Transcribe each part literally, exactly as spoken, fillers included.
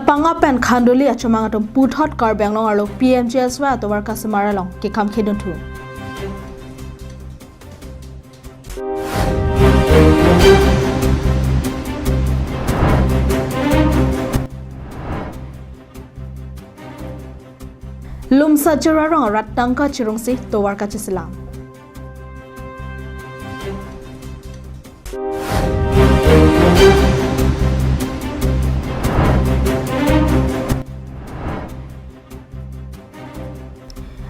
Pangap pen Khanduli achomang atum puthot Karbi Anglong arlo P M G S Y atovar kasemar along kekham khedun thu. Lumsa Chirarong arat tangka chirungsi tovar kacheselam.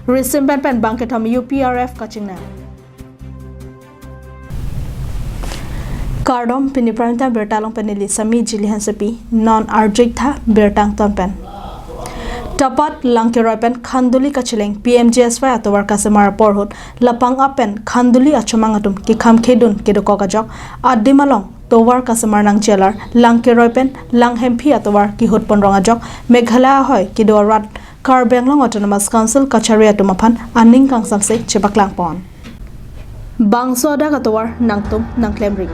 Risim pen pen bangkethom U P R F kachingnang. Kardom, pini prime time birta along pen neli Sami Jili Hansepi, non arjuik tha birta angton pen. Tapat Langkeroi pen Khanduli kacheleng P M G S Y atovar kasemar apor ahut, lapangap pen Khanduli achomang atum kekham khedun kedokok ajok, adim along tovar kasemar nangji alar Langkeroi pen Langhemphi atovar kihut ponrong ajok, Meghalaya ahoi kedo arat Karbi Anglong Autonomous Council kachari atum aphan aning kangsamse chepaklang pon. Bangso adak atovar nangtum nangklemri.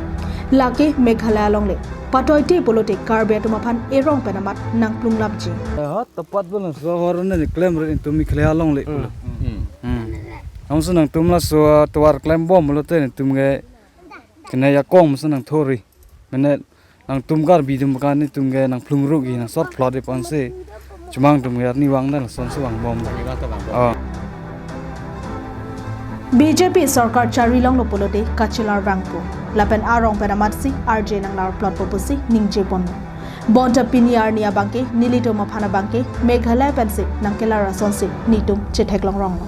Lake Meghalaya alongle. Patoite pulote Karbi atum aphan erong pen amat nangplunglapji. Ha, tapat bana so hor ne klemri, netum Meghalaya alongle pulo. Hmm. Hmm. Amatsi nangtum laso atovar klembom pulote netum ke kene akong masi nangthori. Mene nangtum Karbi atum ke netum ke nangplungrugi, nangsor phlot di ponsi chomang atum ke arnivang dan lasonsi vangbom. Arnivang ta vangbom. Oh. B J P sorkar chari longlo pulote kachelar vangpo. Lapen arong pen amatsi arje nanglar phlotpo pusi ningje ponlo. Bonta pini arni abangke, nelitum aphan abangke, Meghalaya pensi nangkelar asonsi netum chetheklong ronglo.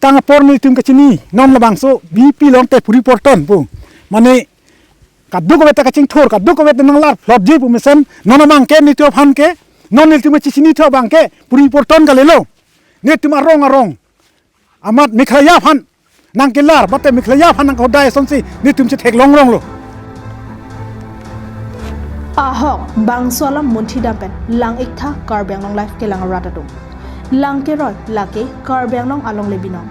Tang apor netum kachini, non labangso B P longte puri porton pu. Mane kadokave ta kachingthur, kadokave ta nanglar phlotji pu mesen, non abangke netum aphan ke, non netum kachini thu abangke puri porton kalilo. Netum arong arong amat Meghalaya aphan nangkelar, bate Meghalaya aphan nangkehodai asonsi netum chetheklong ronglo. Ahok, bangso alam munthi dam pen lang-ik tha Karbi Anglong Live kelang arat atum. Langkeroi lake Karbi Anglong alongle binong.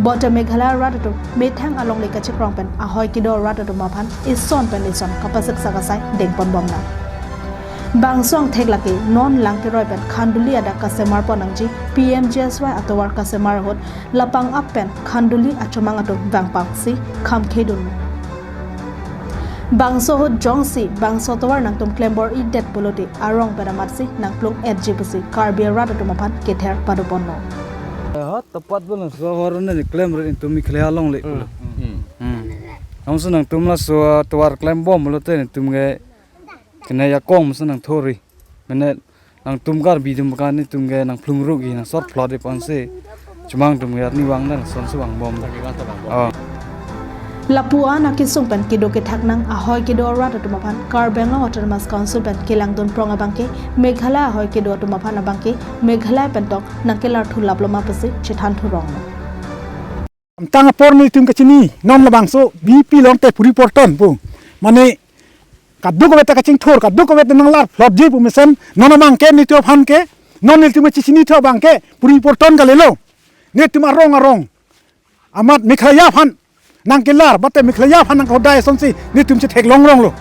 Bonta Meghalaya arat atum methang alongle kachekrong pen ahoi kedo arat atum aphan ison pen ison kapasik sakasai dengponbomnang. Bangso angthek lake non Langkeroi pen Khanduli adak kasemar pon nangji P M G S Y atovar kasemar ahut lapangap pen Khanduli achomang atum vangpaksi kham khedun. Bangso ahut jongsi bangso atovar nangtum klembor-idet pulote arong pen amatsi nangplung-etji pusi Karbi arat atum aphan kether padoponlo. Ha, tapat bana so hor ne klemri, netum Meghalaya alongle pulo. Hmm. Hmm. Amatsi nangtum laso atovar klembom pulote netum ke kene akong masi nangthori. Mene nangtum Karbi atum ke netum ke nangplungrugi, nangsor phlot di ponsi chomang atum ke arnivang dan lasonsi vangbom. Arnivang ta vangbom. Oh. Lapu-an akesung pen kedo kethak nang ahoi kedo arat atum aphan Karbi Anglong Autonomous Council pen kelangdun prong abangke, Meghalaya ahoi kedo atum aphan abangke Meghalaya pen tok nangkelar thulaplo ma pusi chethan thu ronglo. Tang apor netum kachini, non labangso B P longte puri porton pu. Mane kadokave ta kachingthur, kadokave ta nanglar phlotji pu mesen, non abangke netum aphan ke, non netum kachini thu abangke puri porton kalilo. Netum arong arong amat Meghalaya aphan nangkelar, bate Meghalaya aphan nangkehodai asonsi netum chetheklong ronglo.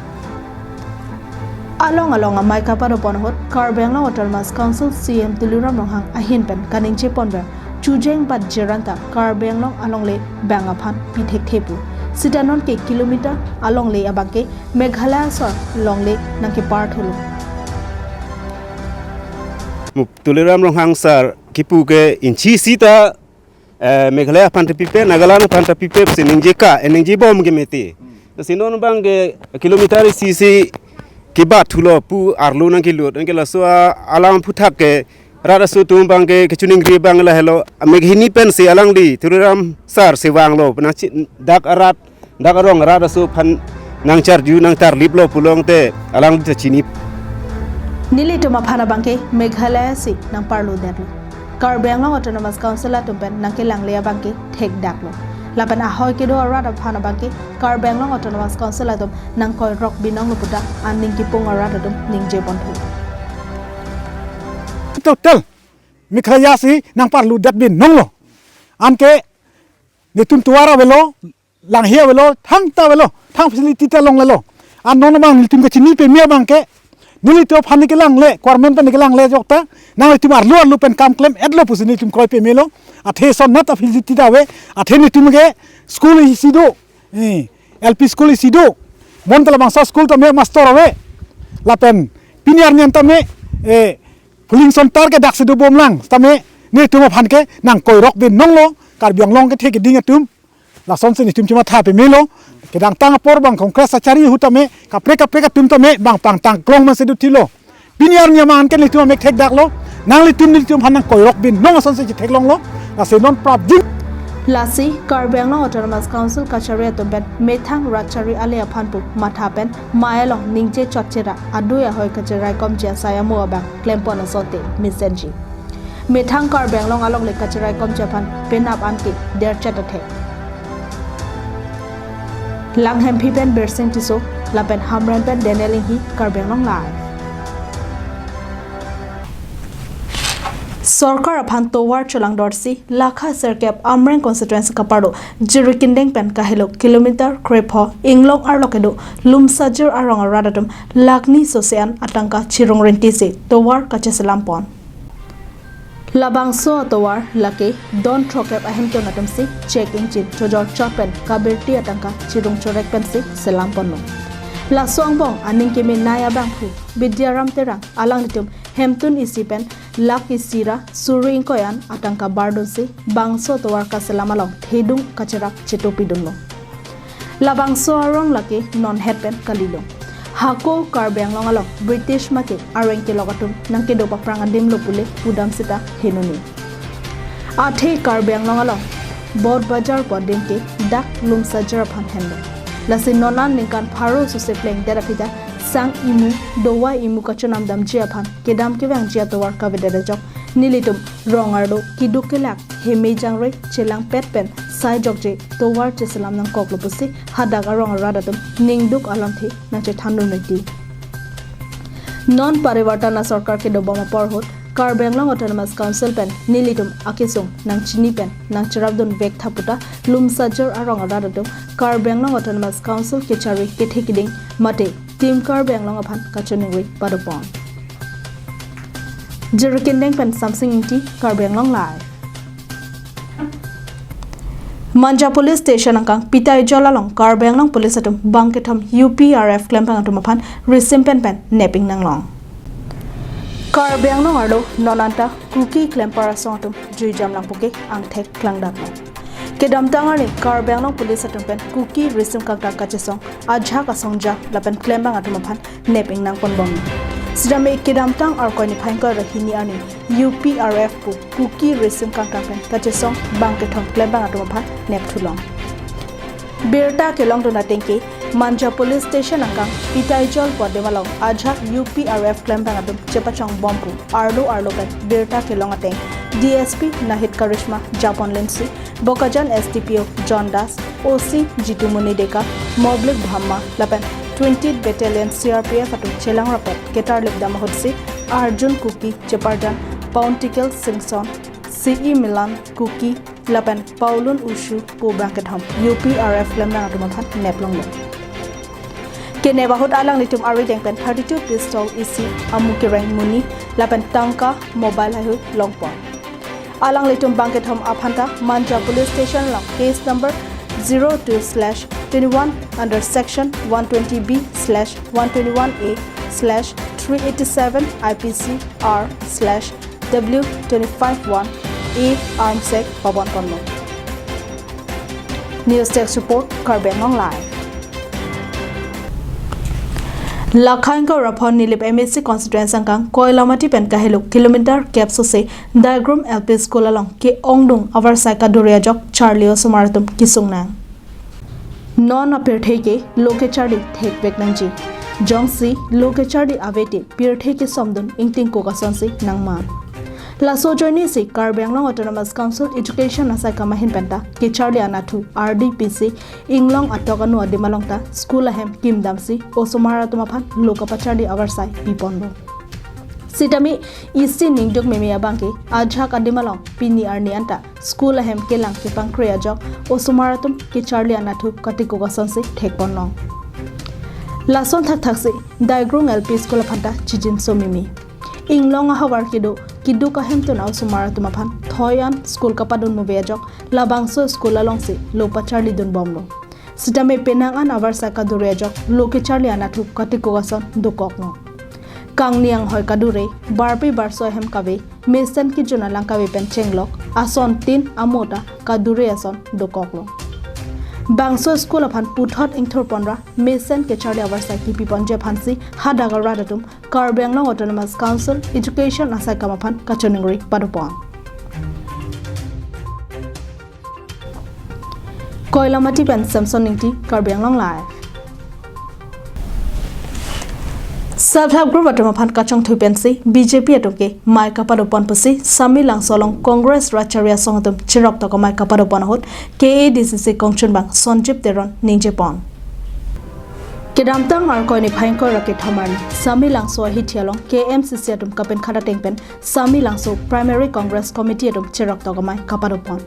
Along along amei kapadopon ahut Karbi Anglong Autonomous Council C E M Tuliram Ronghang ahin pen kaningje ponver chujeng bat jiranta Karbi Anglong alongle bang aphan pi thekthe pu. Sita non ke kilometer alongle abangke Meghalaya asor longle nangkepar thulo. Mu Tuliram Ronghang sir kipu ke inchi sita, eh, Meghalaya aphan ta pipe, Nagaland aphan ta pipe pusi ningje ka, eh, ningjebom ke mete. Si non abangke kilometer isi si kebat thulo pu arlo nangkelut, anke laso a-, alam aphuthak ke rat aso atum abangke kachiningri abang lahelo, Meghini pensi alangli Tuliram sir si vanglo, penang chi-, dak arat, dak arong arat aso aphan nangcharju nangtarliplo pulote alangli ta chini. Nelitum aphan abangke Meghalaya si nangparlodetlo. Karbi Anglong Autonomous Council atum pen nangkelangle abangke thekdaklo. Lapen ahoi kedo arat aphan abangke Karbi Anglong Autonomous Council atum nangkoirok binonglo puta aning kipung arat atum ningje ponthu. Total Meghalaya si nangparlodet binonglo. Anke netum tovar avelo, langhe avelo, thangta avelo, thang facility ta longlelo. An non abang netum kachini peme abangke nelitum aphan ne kelang le, government pen ne kelang le ajok ta, nanglitum arlo arlo pen kam klem-etlo pusi nelitum kroi pemelo. Athe son nat aphi jiti dave, athe nelitum ke school isi do, eh, L P school isi do, bonta labangso school tame master ave, lapen pini arni an tame, eh, Phuling Center ke daksi dobomlang, tame nelitum aphan ke nangkoirok binong lo, Karbi Anglong kethe keding atum. Lasonsi nelitum chematha pemelo, kedamtang apor bang Congress achari ahut tame, kaprek kaprek atum tame, bang pangtang klong man si do thilo. Pini arni amang ke nelitum amek thekdaklo, nanglitum nelitum aphan nangkoirok binong asonsi chetheklonglo, lasi non prapjin. Lasi, Karbi Anglong Autonomous Council kachari atum pen, methang rat chari ale aphan pu matha pen, mai along ningje chotchera, adui ahoi kachiraikomji asai amo abang klempon asote mesenji. Methang Karbi Anglong along le kachiraikomji aphan penap an ke derchet athek. Langhemphi pen Birsing Tisso, lapen Hamren pen Daniel Inghi, Karbi Anglong Live. Sorkar aphan tovar cholangdorsi, lakha sirkep Amreng constituency kaparlo, Jirikindeng pen kahelo kilometer krepho, Inglong arlo kedo, Lumsajir arong arat atum, lakh ni sose an atangka chirung rentisi, tovar kacheselampon. Labangso atovar lake don throkkep ahemtun atumsi check engine chojor chot pen kabirti atangka chirung chorek pensi selamponlo. Laso angbong aning kemenei abangphu Bidyaram Terang alanglitum hemtun isi pen lakh isi ra suri ingkoi an atangka bardunsi bangso atovar kaselam along thedung kacherap chetopidunlo. Labangso arong lake nonhet pen kalilo. Hako Karbi Anglong along British mate areng kelok atum nangkedo paprang adimlo pule pudam seta henone. Athe Karbi Anglong along Bor Bajar pu adim ke dak Lumsajir aphan henlo. Lasi non an ningkan pharo suse plengdet aphi ta sang imu, dowa imu kachonam damji aphan kedam kevangji atovar kavedet ajok nelitum rong arlo keduk kelak hemei jangroi chelangpet pen sai jokje tovar cheselam nangkoklo pusi hadak arong arat atum ningduk alamthe nangchethandun reti. Non Parivartan asorkar kedobom apor ahut Karbi Anglong Autonomous Council pen nelitum akesung nangchini pen nangcherapdun vektha puta Lumsajir arong arat atum Karbi Anglong Autonomous Council kechari kethe keding mate Team Karbi Anglong aphan kachoningri padopon. Jirikindeng pen Samsing Ingti, Karbi Anglong Live. Manja Police Station angkang Pitaijol along Karbi Anglong Police atum bangkethom U P R F klempang atum aphan risim pen pen neping nanglong. Karbi Anglong arlo non anta Kuki klempar asong atum juijam lang puke angthek klangdaklo. Kedamtang arni Karbi Anglong Police atum pen Kuki risim kangtang kachesong ajahak asong ajak lapen klempang atum aphan neping nangponbom. Sitame kedamtang Arkoi niphai ingkoi ra hini arni U P R F pu Kuki risim kangtang pen kachesong bangkethom klempang atum aphan nepthulong. Birta kelongdun ateng ke Manja Police Station angkang Pitaijol pu adim along ajahak U P R F klempang atum chepachongbom pu arlo arlo pen birta kelong ateng D S P Nahid Karishma japonlinsi, Bokajan S D P O John Das, O C Jitumuni Deka, Moblik Bhamma lapen twentieth Battalion C R P F atum chelang rapet ketarlip dam ahutsi Arjun Kuki cheparjan, Pauntikel Singson, C E Milan Kuki lapen Paulun Ushu pu bangkethom U P R F klempang atum aphan neplonglo. Kenep ahut alanglitum arideng pen thirty-two pistol isi amu kereng monit lapen tangka mobile haihui longpon. Alanglitum bangkethom aphanta Manja Police Station along case number zero two slash twenty-one under section one twenty B slash one twenty-one A slash three eighty-seven I P C R slash W twenty-five one A Arms Act pabonponlo. News Desk Report, Karbi Anglong Live. Lakha ingkoi ra pho Nilip M A C constituency angkang Koilamati pen kahelo kilometer kep sose Daigrum L P School along ke-ongdung avarsai kaduri ajok charli osomar atum kesung nang. Non apirthe ke lo kecharli thekvek nangji. Jongsi lo kecharli avete pirthe kesomdun ingtingkok asonsi nangma. Laso ajoinesi Karbi Anglong Autonomous Council Education asaikam ahin penta kecharli anatthu ardi pisi Inglong atok anu adim along ta school ahem kimdamsi osomar atum aphan lo kapacharli avarsai piponlo. Sitame isi ningduk meme abangke ajahak adim along pini arni anta school ahem kelang kepangkre ajok osomar atum kecharli anatthu katikok asonsi thekponlong. Lason thakthaksi Daigrung L P School aphanta chijinso mimi. Inglong ahavar kedo, keduk ahemtun a-osomar atum aphan thoi an school kapadun muve ajok, labangso school alongsi lo pacharlidun bomlo. Sitame penang an avarsai kadure ajok lo kecharli anatthu katikuk ason dokoklo. Kangni anghoi kadure, barpi barso ahem kave, mesen kejun alang kave pen chenglok, ason tin amo ta kadure ason dokoklo. Bangso school aphan puthot ingthurponra mesen kecharli avarsai kipiponji aphansi hadak arat atum Karbi Anglong Autonomous Council Education asaikam aphan kachiningri padopon. Koilamati pen Samson Ingti, Karbi Anglong Live. Self Help Group atum aphan kachongthui pensi B J P atum ke mai kapadopon pusi Samelangso along Congress rat charli asong atum chirok tok amai kapadopon ahut K A D C C kongchunbang Sonjib Teron ningjepon. Kedamtang Arkoi niphai ingkoi ra kethom arni Samelangso ahithi along K M C C atum kapenkhat ateng pen Samelangso Primary Congress Committee atum chirok tok amai kapadopon.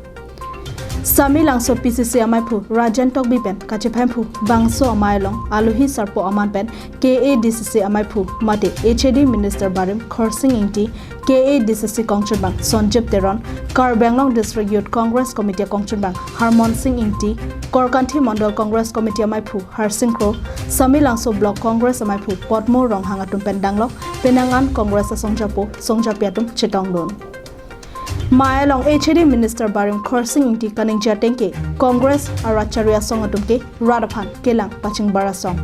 Samelangso P C C amaiphu Rajen Tokbi pen kachephemphu bangso amei along alohi sarpo aman pen K A D C C amaiphu mate H A D Minister Barim Khorsing Ingti, K A D C C kongchunbang Sonjib Teron, Karbi Anglong District Youth Congress Committee kongchunbang Harmon Sing Ingti, Korkanthi Mondol Congress Committee amaiphu Harsing Kro, Samelangso Block Congress amaiphu Potmo Ronghang atum pen danglok penang an Congress asongjapo songjapi atum chetongdun. Mai along H A D Minister Barim Khorsing Ingti kaningje ateng ke Congress arat charli asong atum ke rat aphan kelang pachingbar asong.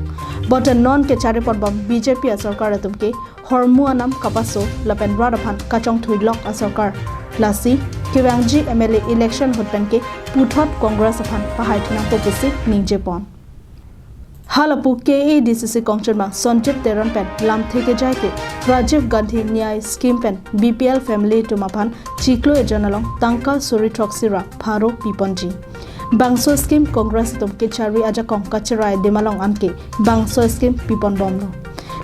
Bonta non kecharlipon bom B J P asorkar atum ke hormu anam kapaso lapen rat aphan kachongthui lok asorkar. Lasi kevangji M L A election ahut pen ke puthot Congress aphan pahai thu nangpo pusi ningjepon. Halapu K A D C C kongchunbang Sonjib Teron pen lamthe kejai ke Rajiv Gandhi Nyay Scheme pen B P L family atum aphan chiklo ejon along tangka suri throksi ra pharo piponji. Bangso scheme Congress atum kecharli ajakong kacherai adim along anke bangso scheme pipon bomlo.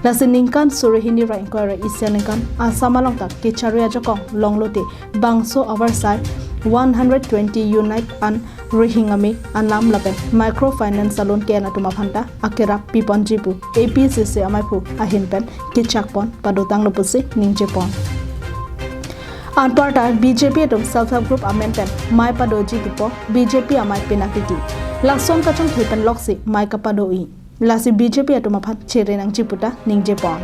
Lasi ningkan suri hini ra ingkoi ra isi aningkan Assam along ta kecharli ajakong longlote bangso avarsai one hundred twenty unit an rihing ame anam lapen microfinance a-loan ke-en atum aphanta akerap piponji pu A P C C amaiphu ahin pen kechakpon padotanglo pusi ningjepon. Anparta B J P atum Self Help Group amen pen mai padoji pupo B J P amei penakiti. Lason kachongthui pen loksi mai kapado-i. Lasi B J P atum aphan chere nangji puta ningjepon.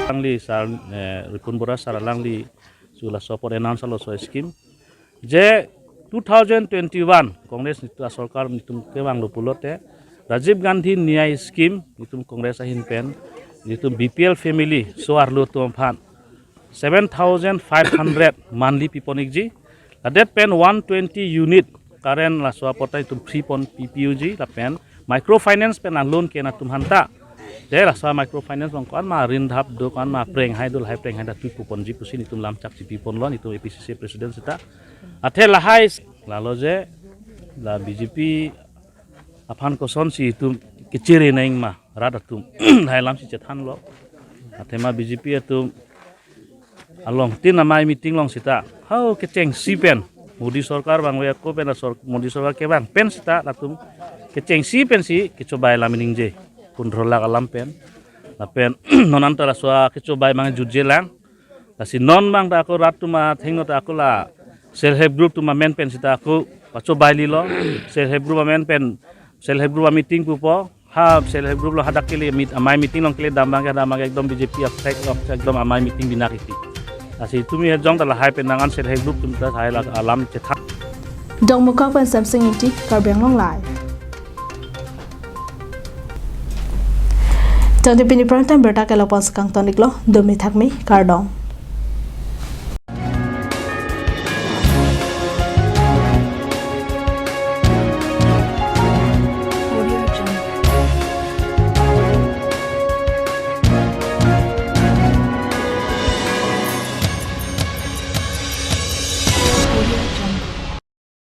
Alangli sir, eh, Ripun Bora sir alangli su laso apot announce lo laso scheme. Je two thousand twenty-one Congress netum asorkar netum kevanglo pulote Rajiv Gandhi Nyay Scheme netum Congress ahin pen netum B P L family so-arlo atum aphan seven thousand five hundred monthly pipon-ikji. Ladet pen one twenty unit current laso apot ta netum free pon pipi-ikji lapen microfinance pen a-loan ke-en atum aphanta. De laso microfinance along ko-an ma rin dhap do, ko-an ma prenghai do, lahai prenghai ta tui puponji pusi netum lam chak chipiponlo netum A P C C president sita. Athe lahai lalo je la B J P aphan kosonsi itum kechere nang ma rat atum lahai lamsi chethanlo. Athema B J P atum along tin amei meeting along sita hau kechengsi pen Modi sorkar bang ve ako pen asor Modi sorkar kevang pen sita latum kechengsi pensi kechobai alam ningje pundro lak alam pen. Lapen non anta laso kechobai mang jutje lang. Lasi non bang ta ako rat atum athengno ta ako la Self Help Group atum amen pen sita ako pachobai lilo. Self Help Group amen pen Self Help Group a-meeting pupo. Ha Self Help Group along hadak kele meet amei meeting along kele dam bang ke dam bang ke ekdom B J P a-flag along ekdom amei meeting binakiti. Lasi tumi hejong ta lahai pen nang an Self Help Group atum ta lahai la alam chethan. Dongmukak pen Samsing Ingti, Karbi Anglong Live. Tangte pini prime time berta ke lapu-an si kangton-iklo, domi thakmi, kardom.